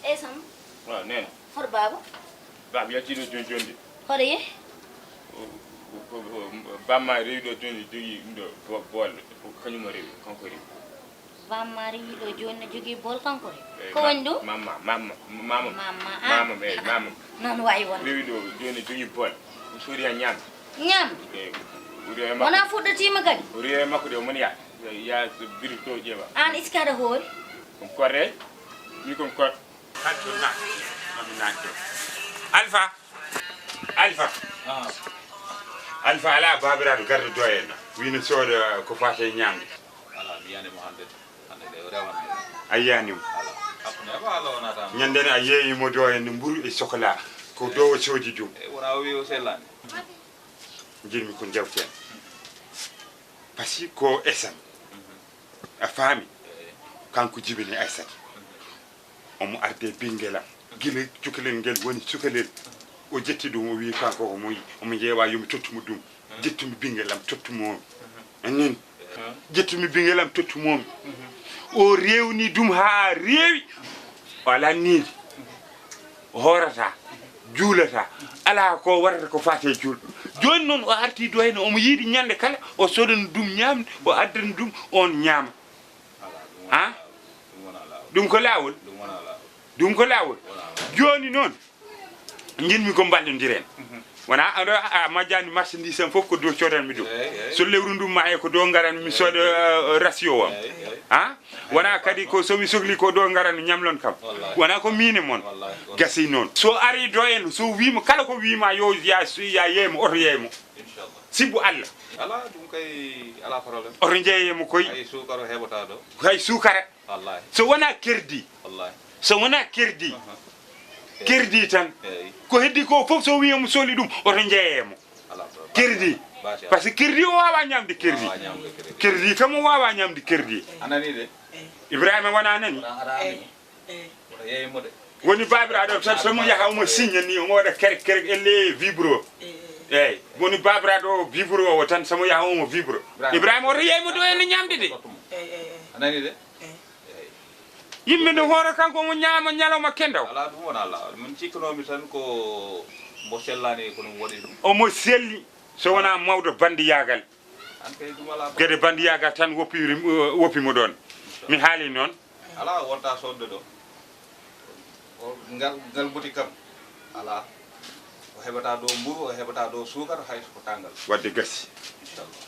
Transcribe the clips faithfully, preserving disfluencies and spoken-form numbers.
Eyi, Samba. Waaw, neene. Hoto baaba? Baaba yaltii ɗo jooni jooni de. Hoto yehi? O, o, o, o, bamma rewi ɗo jooni, jogii ɗum ɗo bo-, bool. Ko kañum o rewi, kanko rewi. Bamma rewi ɗo jooni, ne jogii bool, kanko rewi. Eyi, ko ma-, woni ɗum? Mamma, mamma, mamma. Mamma, ah. Mamma, eyi, mamma. Noon wayi won. Rewi ɗo jooni, jogii bool. Ɗum soodi haa ñaam. Ñaam? Eyi, o rewi e makko. Wonaa fuɗɗotiima kadi? O rewi e makko de, o moni yaa. Yaa, so biri to ƴeewa. Aan iskaɗa hoore? Ko mi korre? Mi ko mi kor-. Haccu na, mami na to. Alfa. Alfa. Ah. Alfa alaa baabiraaɗo garɗo do en. Wino sooda ko faate ñaamde. Alaa, mi yiyaani mo hannde. Hannde de, o rewana. A yiyaani mo? Alaa. Hakkunde ba, alaa, o naata. Ñande ne a yeeyi mo do en mburu e sokola. Ko do o soodi ɗum. E wona o wi o sellaani. Njirmi ko jawten. Parce que ko Esan. A faami? Kanko jibini Aysata. Omo arde ɓinngel am. Gila cukalel ngel woni cukalel. O ƴetti ɗum, o wi kanko omo, omo ƴeewa yo mi tottu mo ɗum. Ƴettumi ɓinngel am, tottu mo. Anin. Ƴettumi ɓinngel am, tottu mo. O rewni ɗum haa rewi. O alaa niidi. O hoorata, juulata, alaa ko waɗata ko faati e juulɗo. Jooni noon o artii ɗo heen, omo yiɗi ñande kala o soodana ɗum ñaamde, o addana ɗum, oon ñaama. Alaa, ɗum wonaa, ah? Ɗum wonaa laawol. Ɗum ko laawol. Ɗum wonaa laawol. Ɗum ko laawol. Wonaa laawol. Jooni noon, njiɗmi ko mballondiren. Mhm. Wonaa aɗa, a majjaani marchandise am fof ko dow coodanmi ɗum. Eey, eey. So lewru ndum maayi ko dow ngaranmi mi sooda, eh, ratio am. Eey, eey. Ah? Wonaa kadi ko so mi sohli ko ɗo ngaran ñamlon kam. Wallaahi. Wonaa ko miin e mon. Wallaahi. Gasi noon. So ari do en, so wiima kala ko wiima yo ya, ya yeeymo, oto yeeymo. Inchallah. Sibbu Allah. Alaa, ɗum kay alaa problème. Oto njeeyemo koy. Hay suukara heɓataa ɗo. Hay suukara. Wallaahi. So wonaa kerdi. Wallaahi. So wonaa kerdi. Aha. Kerdi tan. Eey. Ko heddi ko fof so wiima sohli ɗum, oto njeeyemo. Alaa problème. Kerdi. Basi. Parce que kerdi o waawaa ñaamde kerdi. Waawaa ñaamde kerdi. Kerdi kam o waawaa ñaamde kerdi. A nanii de? Ibrahima wonaa nani? Wonaa ara ami. Eey. Wona yeeymo de. Woni baabiraaɗo tan so mo yaha omo signa ni, omo waɗa kerek kerek elle vibro. Eey. Eey. Woni baabiraaɗo o vibro o tan so mo yaha omo vibro. Ibrahima. Ibrahima oto yeeymo ɗo en ñaamde de. Eey, eey, eey. A nanii de? Eey. Eey. Yimɓe no hoora kanko omo ñaama ñalawma kendaw. Alaa, ɗum wonaa laawol. Min cikkanoomi tan ko mbo sellaani ko ɗum waɗi ɗum. Omo selli so wonaa mawɗo bandiyaagal. An kay ɗum alaa. Gede bandiyaagal tan woppi, woppi mo ɗoon. Mi haali noon. Alaa, wonta soodde ɗo. O, ngal, ngal boti kam. Alaa. O heɓata ɗo mburu, o heɓata ɗo suukar, hay so ko tanngal. Wadde gasi. Inchallah.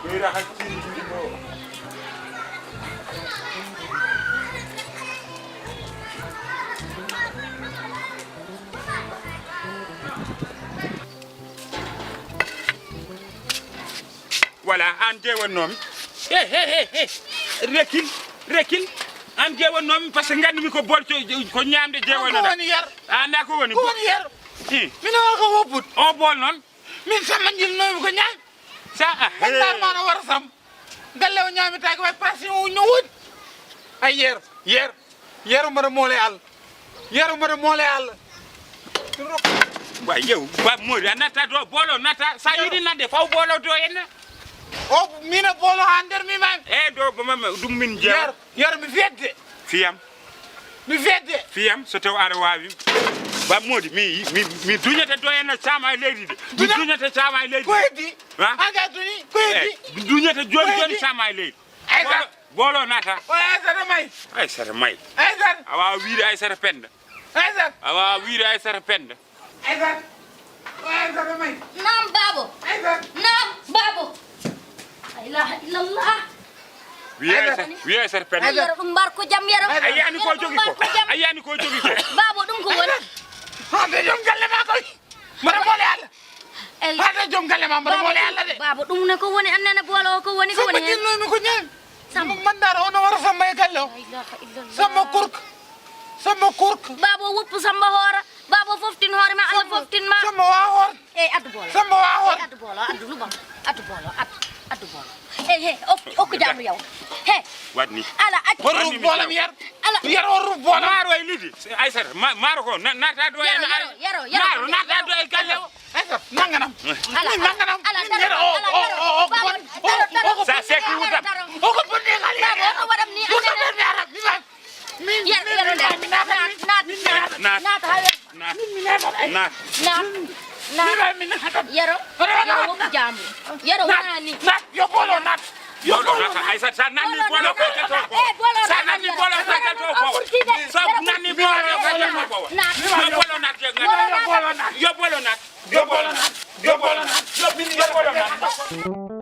Ɓeyda hakkille ɗo. Voilà, aan jeewannoomi. He, he, he, he. Rekil, rekil. Aan jeewannoomi, parce que nganndumi ko bool co-, ko ñaamde jeewanoɗa. Ko woni yer? Aan na ko woni? Ko woni yer? Hi. Min o ko wopput. O bool noon? Min Samba njilnoomi ko ñaam. Sa, ah, Ganndar he. Ma no wara Samba. Galle o ñaamitaake way passion o no woodi. Ay yer, yer. Yero mbaɗa moole Allah. Yero mbaɗa moole Allah. Wa yew, ba moori, a natta do, boolo natta. Sa yiɗi nadde, faw boolo do en. O, mina boolo ha nder mi mami. E do, ba mama, ɗum min jeewa. Yero, yero mi fedde. Fiyam. Mi fedde. Fiyam, so taw aɗa waawi. Ba moodi, mi, mi, mi duñata do en sama e leydi de. Mi duñata sama e leydi. Ko heddi? Ha? An ga duñi, ko heddi? E, mi duñata joni, joni sama e leydi. Aysata. Boolo, boolo naata. O Aysata may. Aysata may. Aysata. A waawa wiide Aysata Penda. Aysata. A waawa wiide Aysata Penda. Aysata. O Aysata may. Naam, baabo. Aysata. Naam, baabo. La ilaha illallah. Wiye Aysata, wiye Aysata Penda. Yero ɗum mbar ko jam, yero. A yiyaani ko jogi ko? A yiyaani ko jogi ko? Baabo, ɗum ko woni? Ha, ɓe joom galle ma koy. Mbaɗa boole Allah. Eyi. Haɗa joom galle ma, mbaɗa boole Allah de. Baabo, ɗum ne ko woni, an nene boolo o ko woni, ko woni hen? Samba jinnomi ko ñaami. Samba. Mandaara ono wara Samba e galle o. La ilaha illallah. Samba kurk. Samba kurk. Baabo woppu Samba hoora. Baabo foftin hoore ma, Allah foftin ma. Samba wa hoor. Eyi, addu boolo. Samba wa hoor. Eyi, addu boolo, addu lubam. Addu boolo, addu, addu boolo. Hey, hey, ok, ok, jaamu yaw. Hey. Waɗni. Ala, accu. Waɗni mi boolo mi yar. Ala. Yar o ruf boolo. Maaro e lidi. Aysata, ma-, maaro ko na-, naata do. Yaro, en yaro, yaro, yaro. Maaro naata do e galle o. Aysata, nanganam. Ala, nanganam. Ala, daro, yaro, o, ala, o, daro. O, o, o, baabo, o, daro, daro, o, sa seki wutam. Daro. O ko bonde ngal. Baabo, o ko waɗam ni, wutam anene. Mi ara, mi ma. Min, yar, min, yaro, min, naat, min, naat, min, naat, min, naat, naat, naat, ha yar. Naat. Min mi natat ay. Naat. Naat. Min mi natat. Yero. Hoto naat. Yero wokku jaamu. Yero naat. Wonani. Naat. Yo boolo naat. Yo boolo naat. Ay sa, sa nanni boolo ko to ko. Eh, boolo naat. Sa nanni boolo ko to ko. Sa nanni boolo ko to ko. Naat. Yo boolo naat. Yo boolo naat. Yo boolo naat. Yo boolo naat. Yo boolo naat. Yo boolo naat.